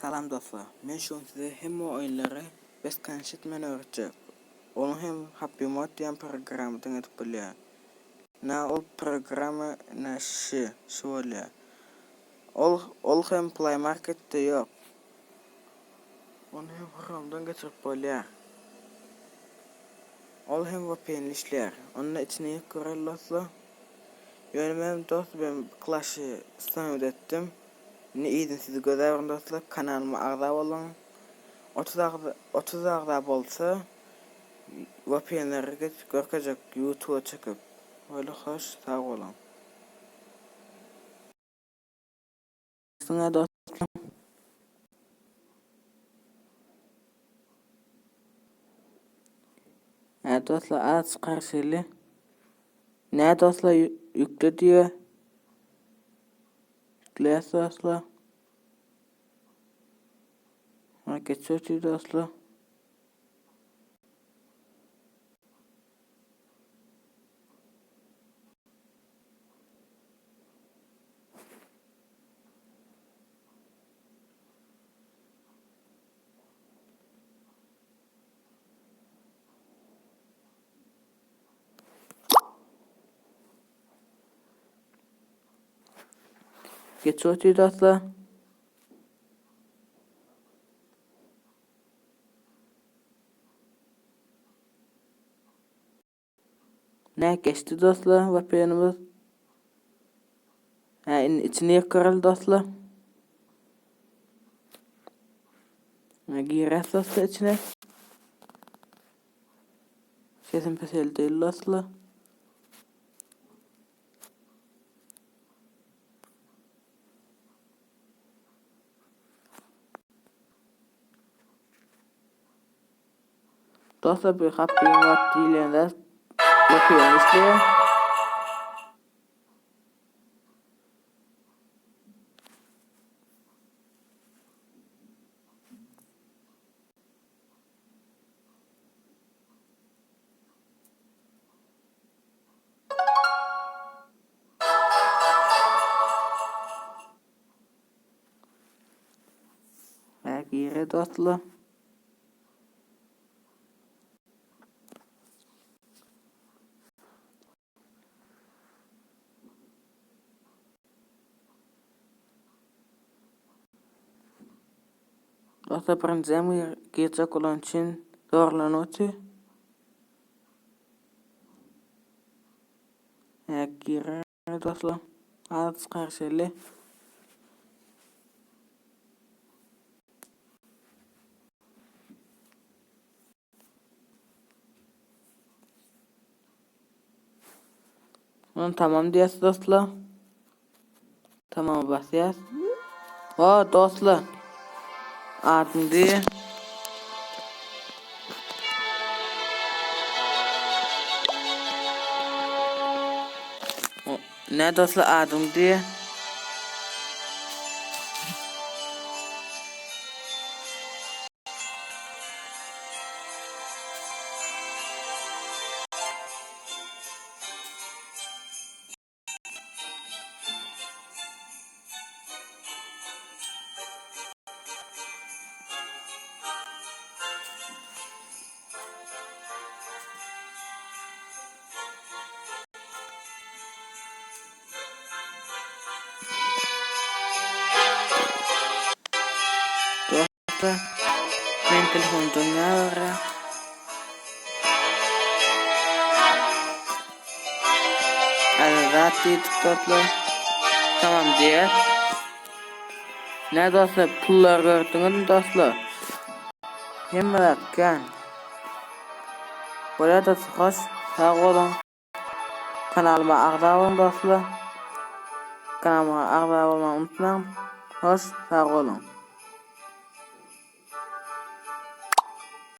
Salam dostlar. Men şu gün size hemme oýunlary beskançet men öwretjek. Ony hem Happy Mod diýen programmadan edip bolýar. Na ol programma na şy şy bolýar. Ol ol hem Play Marketde ýok. Ony hem Chrome-dan geçirip bolýar. Ol hem VPN-li işleýär. Onda içine ýük göreli dostlar. Ýöne men dost ben Clash-y stanowit etdim. Indi yzyny siz gözläberiň dostlar. Kanalyma agza boluň. 30 agza 30 agza bolsa VPN-leri geç görkezjek YouTube-a çekip. Bolýa hoş sag boluň. Siňe dostum. Hä dostlar az çykarşyly. Nä dostlar ýükle diýýär. Ýükleýäs dostlar. Ha geçiyor dostlar. Geç otyr dostlar. Ne geçdi dostlar VPN'imiz. Ha indi içini ýykyryl dostlar. Ne girer dostlar içine. Sesim peseldi dostlar. Dostlar bir happy mod diýilende bakýan işleýär. Gire dostlar. Dostlar birinjiden girjek bolan üçin zorlanyp otyr. Girer dostlar. Az çykarşaly. Onu tamam diýäs dostlar. Tamam basýas. O dostlar. Adyň diýe. Ne dostlar adyň diýe. Dostlar, men telefon dönýär. Azat diýdik dostlar. Tamam diýer. Ne dostlar, pullar gördüňizmi dostlar? Hemme zat kän. Bolýar dostlar, hoş, sag boluň. Kanalyma agza boluň dostlar. Kanalyma agza bolmagy unutmaň. Hoş, sag boluň.